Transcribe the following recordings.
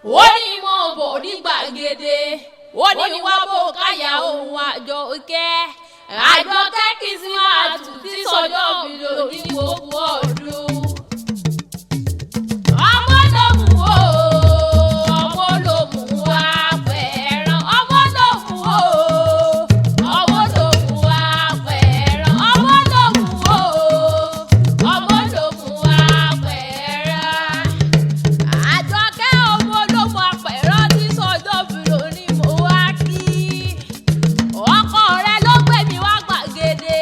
Ó ní mo bọ̀ ní gbàgede, ó ní wá bò káyà òun Àjọkẹ́. Àjọkẹ́ Kìsímàtù tí sọjọ́ mi lò ní gbogbo ọdún. Ọmọ ló mú o, ọmọ ló mú wá pẹ̀ràn. Ọmọ ló mú o, ọmọ ló mú wá pẹ̀ràn. Ọmọ ló mú o, ọmọ ló mú wá pẹ̀ràn. Àjọkẹ́ ọmọ ló mú apẹ̀rán tí sọjọ́ mi lò ní mo wá kí. Ọkọ rẹ ló gbé mi wá gbàgede.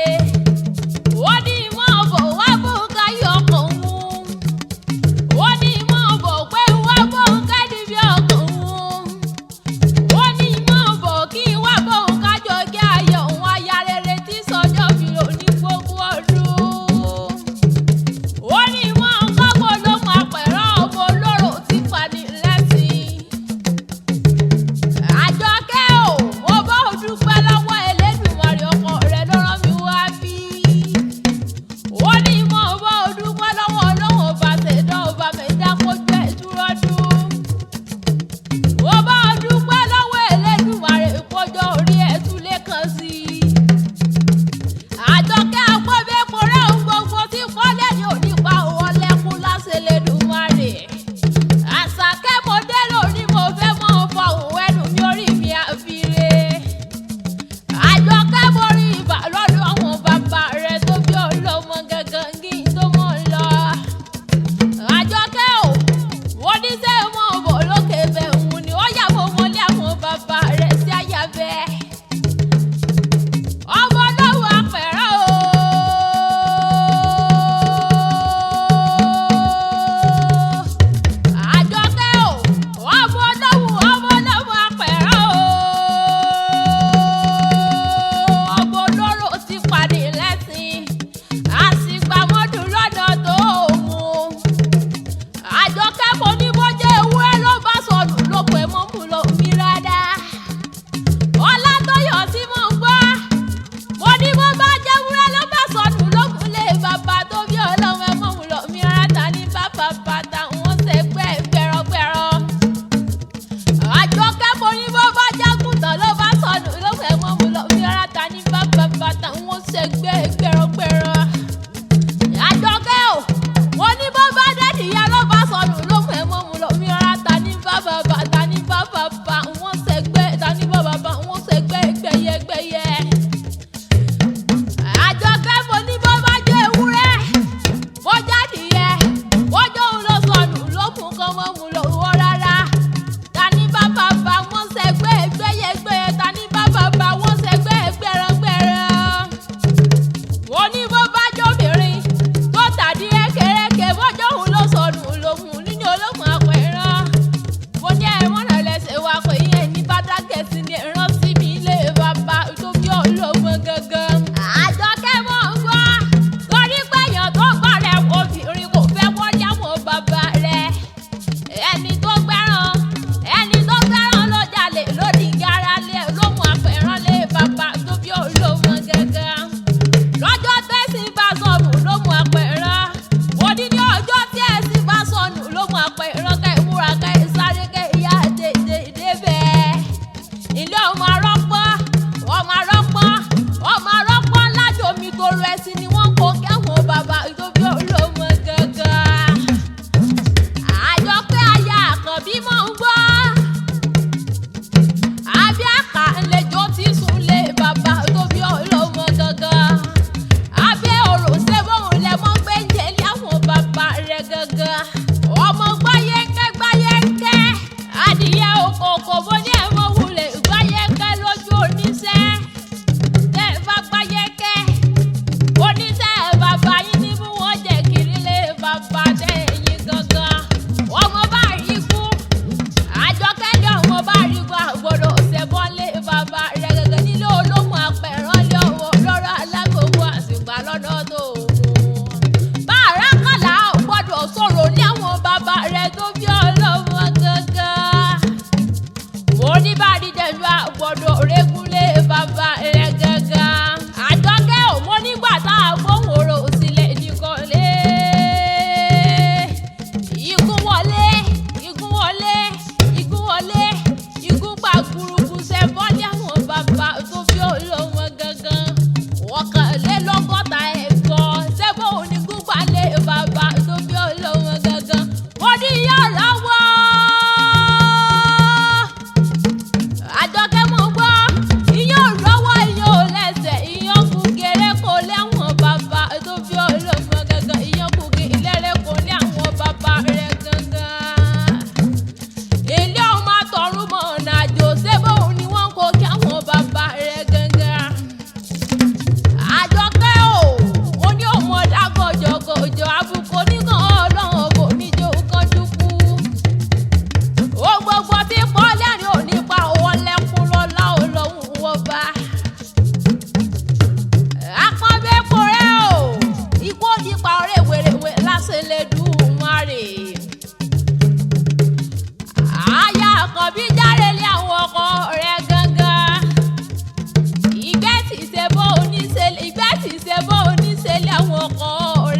bó oníṣẹ́lẹ̀ àwọn ọkọ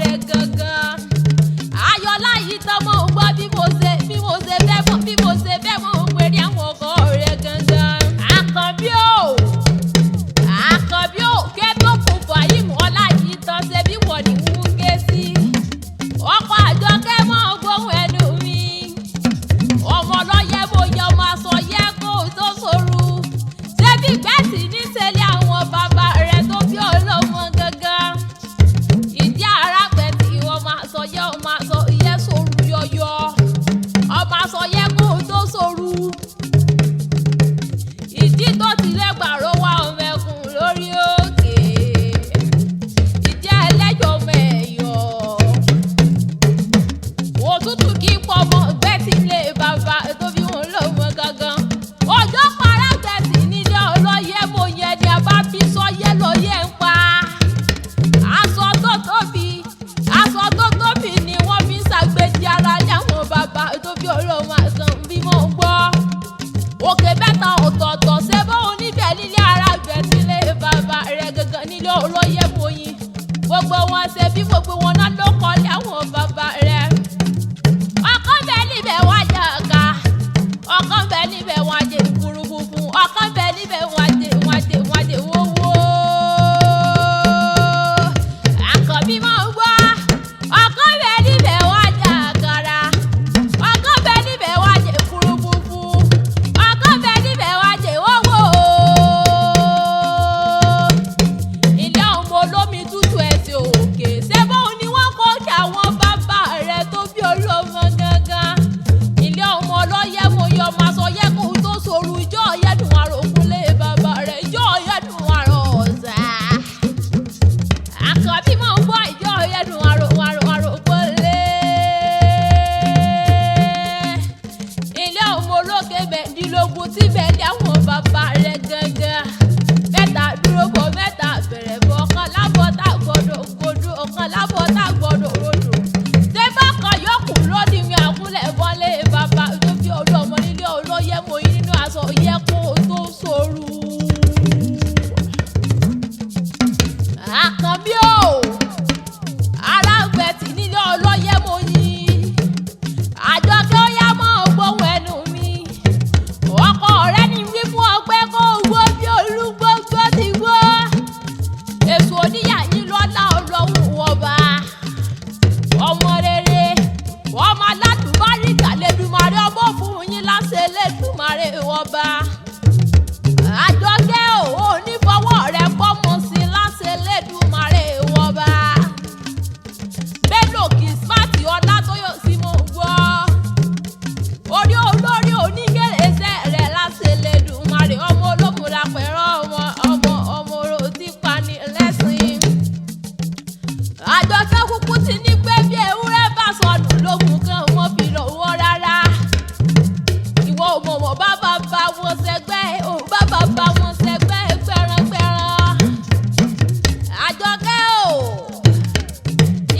rẹ̀ gangan. Ayọ̀lá yìí tọmọ ń gbọ́ bí mo ṣe fẹ́ mọ̀ bí mo ṣe fẹ́ mọ̀ ń pèrè àwọn ọkọ rẹ̀ gangan. Àkànbí o, Àkànbí o, ké tó kù fàyímù ọlá yìí tán ṣe bí wọ́n ní ń ké sí. Ọkọ̀ Àjọkẹ́ mọ́ gbóhùn ẹnu mi. Ọmọ ọlọ́yẹ mo yẹ ọmọ aṣọ yẹ kó o tó soru. Ṣé bí gbẹ̀sì níṣẹ́lẹ̀ àwọn bàbá rẹ̀ tó bí ọlọ́mọ gangan? Ìdí ara pẹ̀tì ìwọ máa sọ yẹ ọmọ aṣọ yẹ soru yọyọ. Ọmọ aṣọ yẹ kó o tó soru. Ìdí tó ti lẹ́gbàró wá ọmọ ẹkùn lórí òkè. Ìdí ẹlẹ́jọ́ ọmọ ẹ̀yọ́. Òtútù kì í pọ̀ mọ́ gbẹ́tì lé bàbá tó bí wọn lọ́mọ gangan. Ọjọ́ para gbẹ̀tì nílé ọlọ́yẹ mo yẹ ni a bá fi sọyẹ́ lọ́yẹ̀ ń pa. Aṣọ tó tóbi, aṣọ tó tóbi ni wọ́n fi ń ṣàgbéjì ara ní àwọn bàbá tó bí ọlọ́mọ àgàn bí mo ń gbọ́. Òkè mẹ́ta ọ̀tọ̀ọ̀tọ̀ ṣe bóun níbẹ̀ nílé ara gbẹ̀tì lé bàbá rẹ̀ gangan nílé ọlọ́yẹ mo yin. Gbogbo wọn ṣe bí gbogbo wọn náà ló kọ́lé àwọn bàbá rẹ̀. Ọ̀kan bẹ níbẹ̀ wá jẹ ọ̀ka, ọ̀kan bẹ níbẹ̀ wá jẹ ìkuru funfun, ọ̀kan bẹ níbẹ̀ wá jẹ wá jẹ wá jẹ wówó. Àkànbí máa ń gbọ́, ọ̀kan bẹ níbẹ̀ wá jẹ àkàrà, ọ̀kan bẹ níbẹ̀ wá jẹ ìkuru funfun, ọ̀kan bẹ níbẹ̀ wá jẹ wówó. Ilé ọmọ olómi tútù ẹsẹ̀ òkè ṣé bóun ni wọ́n kọ́ kí àwọn bàbá rẹ̀ tó bí olómọ gangan. Ilé ọmọ ọlọ́yẹ mo yọ ọmọ aṣọ yẹ kó tó soru ijó ọ̀yẹ́dùn àròkúnlé bàbá rẹ̀ ijó ọ̀yẹ́dùn àrò ọ̀sà. Àkànbí máa ń gbọ́ ijó ọ̀yẹ́dùn àrò àrò àròkúnlé. Ilé ọmọ olókè mẹ́ẹ̀ẹ́dínlógún tí bẹ́ẹ̀ ní àwọn bàbá rẹ̀ gangan. Mẹ́ta dúró bọ̀ mẹ́ta bẹ̀rẹ̀ bọ̀ ọ̀kan lábọ̀ tá gbọ́dọ̀ kojú ọ̀kan lábọ̀ tá gbọ́dọ̀ rodò. Ṣé bákan yòókù lónìí mi àkúnlẹ̀ bọ́lé bàbá tó bí olú ọmọ nílé olóyè mo yín nínú aṣọ yẹ kó o tó soru. Àkànbí o, arágbẹ̀tì nílé olóyè mo yín. Àjọkẹ́ ó yá mọ́ gbóhùn ẹnu mi. Ọkọ rẹ ní wí fún ọ pé kó o gbó bí olúgbógbó ti gbó. Èso oníyà yín lọ́lá ọlọ́run ọba. Ọmọ rere, ọmọ aládùbáríkà lẹ́dùmarè ọmọ fún yín láṣẹ lẹ́dùmarè ọba. Àjọkẹ́ ò ò ní fọwọ́ rẹ bọ́mọ sí láṣẹ lẹ́dùmarè ọba. Bello Kismati Ọlátóyọ̀sí mo gbọ́. Orí olórí oníkèrèsé rẹ̀ láṣẹ lẹ́dùmarè ọmọ olómùlà pẹ̀rọ ọmọ ọmọ ọmọ oró tí pani lẹ́sìn. Àjọkẹ́ kúkú ti ní pé bí ewúrẹ́ bá sọnù lókun kan wọ́n fi lọ́wọ́ rárá. Ìwọ ò mọ̀mọ́ bá bàbá wọn ṣẹgbẹ́ ò bá bàbá wọn ṣẹgbẹ́ gbẹrangbẹran. Àjọkẹ́ o,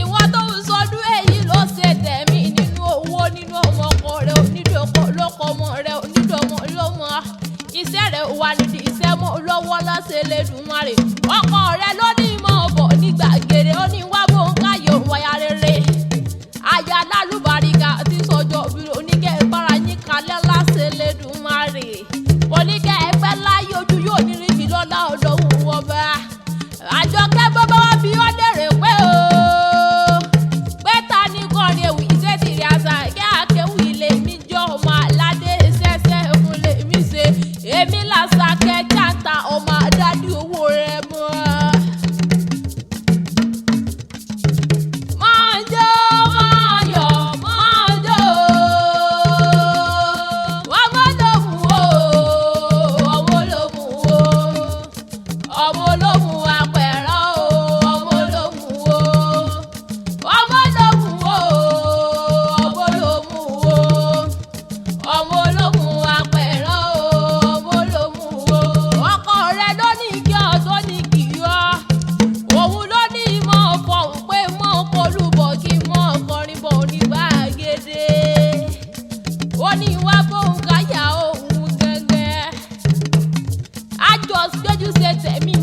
ìwọ tó ń sọdún èyí ló ṣe tẹ̀mí nínú owó nínú ọmọ ọkọ rẹ onídọ̀kọ lọ́kọ ọmọ rẹ onídọ̀mọ lọ́mọ. Iṣẹ́ rẹ̀ wà nídìí iṣẹ́ mọ́ lọ́wọ́ lọ́sẹ̀ lẹ́dùnmarè. Ọkọ rẹ ló ní mọ̀ bọ̀ ní gbàgede ó ní wá bó ń káyọ̀ wáyà rere. Aya lálùbáríkà tí sọjọ́ bí oníkẹ́ bára yín kalẹ̀ lásẹ̀ lẹ́dùnmarè. Oníkẹ́ ẹgbẹ́ láyé ojú yóò ní rí mi lọ́lá ọlọ́run ọba. Àjọkẹ́ bọ́bá wá bí ó lérè pé o. Pé ta ni kọrin ewì iṣẹ́ tìrì àṣà kí akéwì ilé mi jọ ọmọ aládé ṣẹ́ṣẹ́ fún lè mi ṣe. Èmi làṣà kẹjá ta ọmọ adádì owó rẹ̀ mọ́. Máa jó, máa yọ̀, máa jó. Ọmọ ló mú o, ọmọ ló mú o. Ọmọ ló mú apẹ̀rẹ̀ o, ọmọ ló mú o. Ọmọ ló mú o, ọmọ ló mú o. Ọmọ ló mú apẹ̀rẹ̀ o, ọmọ ló mú o. Ọkọ rẹ ló ní kí ọ tó ní kí ọ. Òun ló ní mọ̀ fọ̀hún pé mọ̀ kọlùbọ̀ kí mọ̀ kọrin bọ̀ ní gbàgede. Ó ní wá bóun káyà òun gẹ́gẹ́. Àjọ gbẹ́jú ṣe tẹ̀mí